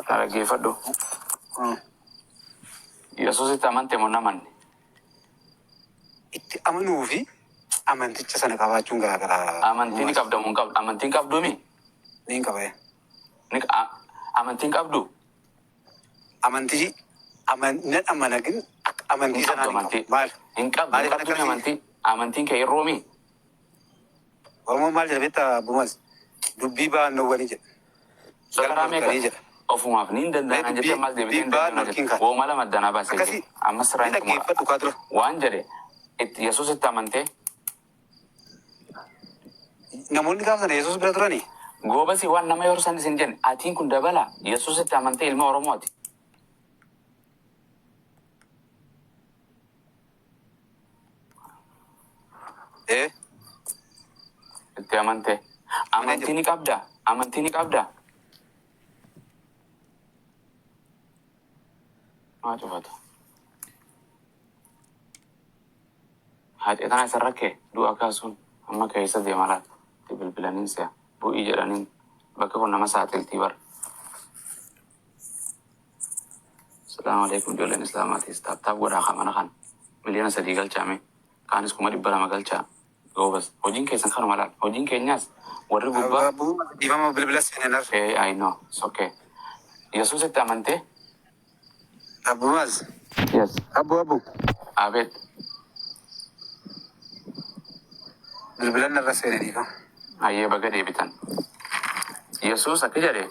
Na dhaggeeffadhu. Yesuusitti amante moo hin amanne? Itti amanuu fi amanticha sana qabaachuun garaa garaa. Amantii ni qabda moo hin qabdu? Amantii hin qabduu mi? Niin qaba. Ni amantii hin qabdu? Amantii aman nan amana gin akka amantii Hin sanaa qabdu hin qabu. amantii. Maal? Hin qabdu hin Maaliif qabdu mi akkasii? amantii? Amantiin kee irroomi? Oromoon maal jedha beektaa Bumas? Dubbii baannoowwanii jedha. Sakaraa Galma meeqa? olkanii jedha. Ofumaaf ni hin Mee danda'an jettee dubbii ammas deebitee dubbii hin danda'an baannoo jette. kin kaate. Wooma lama addanaa baasee Akkasii jette. Ammas sirraa ni hin xumura. dhaggeeffadhu kaa dura. Waan jedhe itti Yesuusitti amantee Namoonni gaafa sana Yesuus bira turanii goobasii waan nama yeroo san isin jenne atiin kun dabala Yesuusitti amantee ilma Oromooti. ee Itti amantee. amanee Amantii jira. ni qabda. Amantii ni qabda. Maa cufata. Haadha tana isa rakkee du'a kaasuun amma keessa deema laata. Itti bilbilaniin si'a. Bu'ii jedhaniin bakka kun nama saaxiltii bara. Salaamu alaikum ijoolleen islaamaatis taaptaap godhaa kamana kana. 3 miliyoona galchaame. Kaanis 200,000 galchaa. Goobas. Hojiin keessan kanuma laala. Hojiin keenyaas warri gubbaa. Bumas dhiifama bilbila seenan har'a. Eh, I know. It's okay. Yesuusitti amantee? Bumas Yes. abbu abbu Abeet. bilbilan irra seenan dhiifama. Hayyee baga deebitan. Yesuus akka jedhe.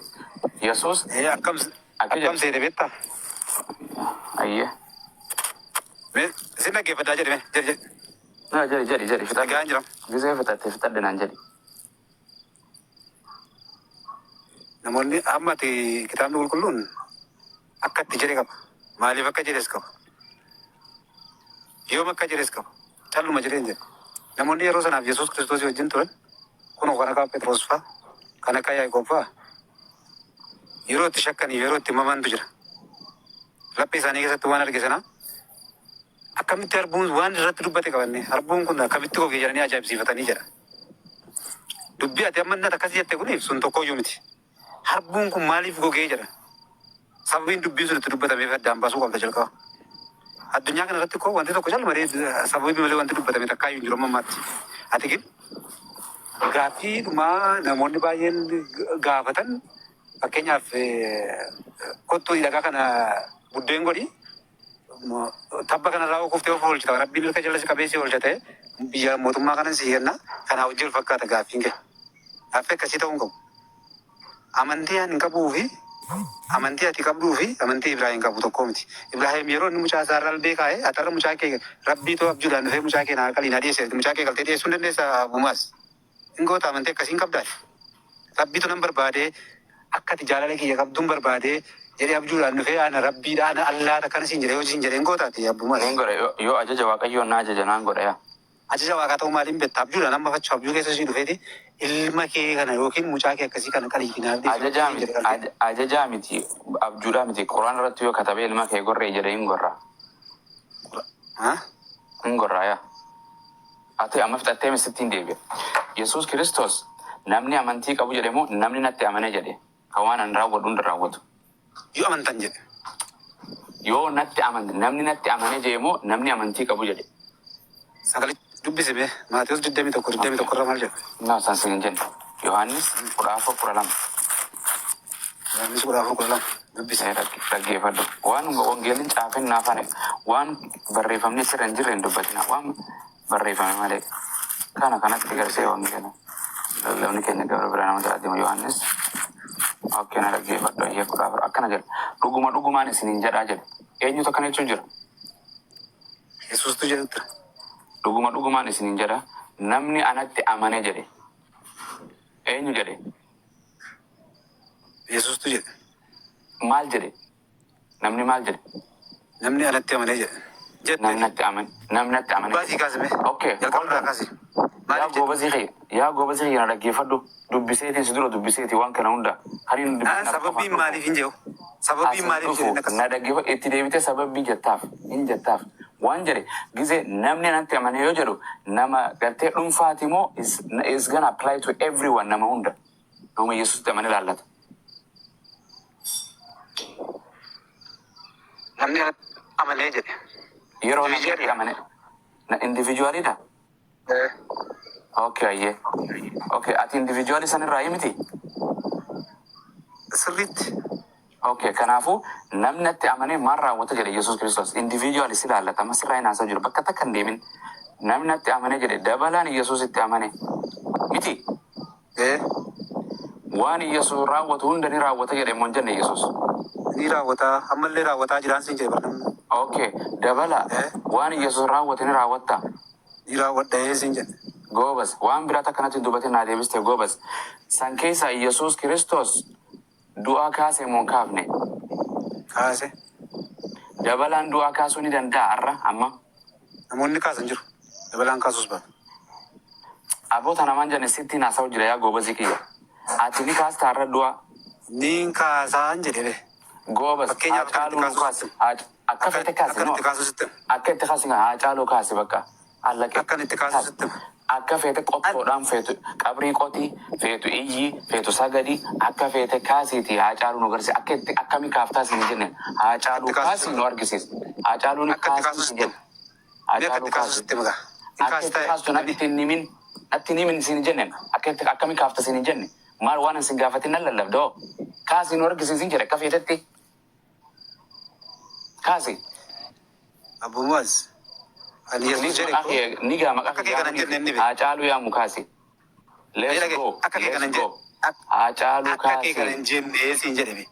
Yesuus Ee akkam akka akkam jedhe. seene beektaa? Hayyee. Mee sin dhaggeeffadhaa jedhe mee jedhe jedhe. Na jedhi jedhi jedhi fixadhu. Dhagaan jira. Gisee fixatte fixadhe naan jedhi. Namoonni amma ati kitaabni qulqulluun akka itti jedhe qaba. Maaliif akka jedhes qaba. Yoom akka jedhes qaba. Calluma jedhee hin jedhu. Namoonni yeroo sanaaf Yesuus Kiristoos wajjin turan kun kan akka Phexros fa'a, kan akka Yaaqoob fa'a yeroo itti shakkanii yeroo itti mamantu jira. Laphee isaanii keessatti waan arge sana akkamitti harbuun waan irratti dubbate qabanne harbuun kun akkamitti gogee jedhanii ajaa'ibsiifatanii jedha. Dubbii ati amma innati akkas jette kuniif sun tokkoyyuu miti. Harbuun kun maaliif gogee jedha. Sababiin dubbiin sun itti dubbatameef addaan baasuu qabda jalqaba. Addunyaa kana irratti koo wanti tokko calma sababii malee wanti dubbatame takkaayyuu hin jiru amma ammaatti. Ati gin gaaffii dhumaa namoonni baay'een gaafatan fakkeenyaaf kottuu dhagaa kana buddeen godhi tabba kanarraa kuftee of oolchita rabbiin harka jala si qabee si oolcha ta'e biyya mootummaa kanan si kenna kanaa wajjin wal fakkaata gaaffiin kee. Gaaffii akkasii ta'uu hin qabu. Amantii ani qabuu fi amantii ati qabduu fi amantii Ibraahim qabu tokko miti. Ibraahim yeroo inni mucaa isaa irra albee kaa'e ati har'a mucaa kee rabbii too abjuudhaan dhufee mucaa kee naa qalii naa dhiyeesse mucaa kee qaltee dhiyeessuu hin dandeessaa Bumaas. Hin goota amantii akkasii hin qabdaati. Rabbiitu nan barbaadee akka ati jaalala kiyya qabduun barbaadee jedhee abjuudhaan dhufee ana rabbiidha ana allaata akkana siin jedhee hojii siin jedhee hin gootaati abbumas. Niin godha yoo yoo ajaja Waaqayyoon na ajaja naan godha yaa. Ajaja waaqaa ta'uu maaliin beekta abjuudhaan amma fachu abjuu keessa sii dhufeeti ilma kee kana yookiin mucaa kee akkasii kana qaliitii naaf dhiyeessi Ajajaa siin miti jedhe qaltee. ajajaa miti abjuudhaa miti quraan irratti yoo katabee ilma kee gorree jedhe hin gorra. Ha? Hin gorraa yaa. Ati amma fixattee misitti hin deebi'a. Yesuus Kiristoos namni amantii qabu jedhe moo namni natti amane jedhe kan waan an raawwadhu hunda raawwatu. Yoo amantan jedhe. Yoo natti amante namni natti amane jedhe moo namni amantii qabu jedhe. Sagalee dubbisi mee Maatiyus 21 21 irra maal jedha? Naa isaan sin hin jenne. Yohaannis 14:12. Yohaannis 14 12 dubbisi. Dhaggeeffadhu. Waan wangeelli caafin naaf hane waan barreeffamni sirra hin jirre hin dubbatina. Waan barreeffame malee. Kana kanatti garsee wangeela. Lallabni keenya gabra biraa nama jala deema Yohaannis. Okay, na dhaggeeffadhu ayyee 14 akkana jedha. Dhuguma dhugumaan isiniin jedhaa jedha. Eenyutu akkana jechuun jira? Yesuustu jedhutti. Dhuguma dhugumaan isiniin jedha. Namni anatti amane jedhe. Eenyu jedhe? Yesuustu jedhe. Maal jedhe? Namni maal jedhe? Namni anatti amanee jedhe. Jette. Namni natti amane. Namni natti amane Gubbaa sii jedhe. kaasime. Okay, Jalqaba hold irraa on. kaasi. Yaa Maaliif jedhe? goobasii kiyya. Yaa goobasii kiyya na dhaggeeffadhu. Dubbiseetiin si dura dubbiseeti waan kana hunda. Kan inni Ah, dubbisin akka sababiin afaan dhufu. maaliif hin jedhu? Sababiin As maaliif dhufu jedhe akkas? na dhaggeeffadhu itti deebitee sababii jettaaf hin jettaaf. Waan jedhe gizee namni natti amane yoo jedhu nama gartee dhuunfaati moo is gonna apply to everyone nama hunda. Nama Yesuusitti amane laallata. Namni anatti amanee jedhe. Yeroo namni Individually. itti amane individualidha. Eh. Okay, ayyee. Okay, ati individually san irraa miti? Sirriitti. Okay, kanaafuu namni natti amanee maal raawwata jedhe Yesuus Kiristoos. Individually si ilaallata, amma sirraa hin haasaa jiru. Bakka takka hin deemin. Namni natti amanee jedhe dabalaan Yesuus itti amane. Miti? Eh. Waan Yesuus raawwatu hunda ni raawwata jedhe immoo hin jenne Yesuus. Ni raawwataa, ammallee raawwataa jiraan siin jedhe barnamni. Okay, dabala Eh. waan Yesuus raawwate ni raawwatta. Ni raawwadha ee siin jedhe. Goobas, waan biraa takkanatti hin dubbatin naa deebiste goobas. San keessa Yesuus Kiristoos du'aa kaase moo hin kaafne? Kaase. Dabalaan du'aa kaasuu ni danda'a har'a amma? Namoonni kaasan jiru. Dabalaan kaasus baatu. Abboota namaan jenne sittiin haasa'u jira yaa goobasii kiyya. Ati ni kaasta har'a du'aa? Niin kaasaan jedhe be. Goobas, Fakkeenyaaf akka Haacaaluu itti nu kaasu kaasi. sitti hima. Akka Akka feete kaasi akka no. itti kaasu sitti hima. Akka itti kaasi Haacaaluu kaasi bakka. Allaqe. Akka itti kaasu Kaasi. sitti hima. Akka feete qottoodhaan feetu qabrii qotii, feetu iyyi, feetu sagadi, akka feete kaasiiti Haacaaluu nu agarsiisi. Akka itti akkami kaaftaa siin hin jenne Akka Haacaaluu itti kaasu kaasi sitti nu hima. argisiisi. Haacaaluu ni Akka itti kaasii kaasu siin sitti jenne. hima. Mee akka Haacaaluu itti kaasu kaasi. sitti hima gaa. Hin Akka itti kaasta kaastu namni. natti hin himin, natti hin himin siin hin jenne. Akka itti akkami kaafta siin hin jenne. Maal waan sin gaafatin nan lallabda hoo. Kaasi nu argisiisin jedhe akka feetetti. Kaasi. Abbo Muaz. Ani Yesuus Please jedhe maqaa koo kee ni gaa maqaa akka kee kee kana hin yaamuu jenne inni be. Haacaaluu yaamu kaasi. Mee Let's dhaga'i go. akka kee kana Let's hin go. jenne. Haacaaluu Akka kee kana kaasi. hin jenne siin jedhe be.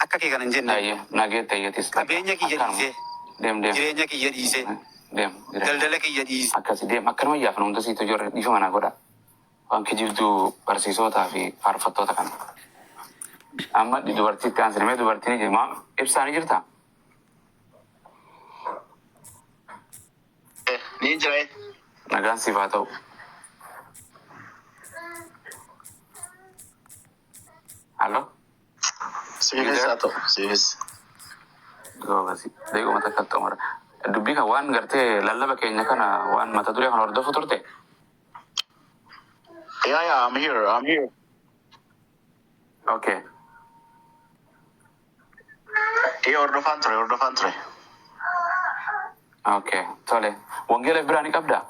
Akka kee kana hin jenne. Ayyee nageetta iyyatis bakka Qabeenya kiyya akkanuma. dhiisee, Deem deem. jireenya kiyya dhiisee, Deem jireenya. daldala kiyya dhiisee. Akkasi deem akkanuma iyyaaf hunda siitu ijoollee dhiifama naa godha. Waan kijibduu barsiisotaa fi faarfattoota kana. Amma dubartiitti aansine mee dubartiin ni jirti. Ibsaa ni jirtaa? Ni jira. Nagaan siif haa ta'u. Allo? You Siifis there? haa ta'u. Siifis. Goobasi. Deeguma takka xumura. Dubbii kan waan gartee lallaba keenya kana waan mata duree kana hordofu turte. Yeah, I'm here. I'm here. Okay. Ee, hordofaan ture, hordofaan ture. Okay. Tole. Wangeela biraa ni qabdaa?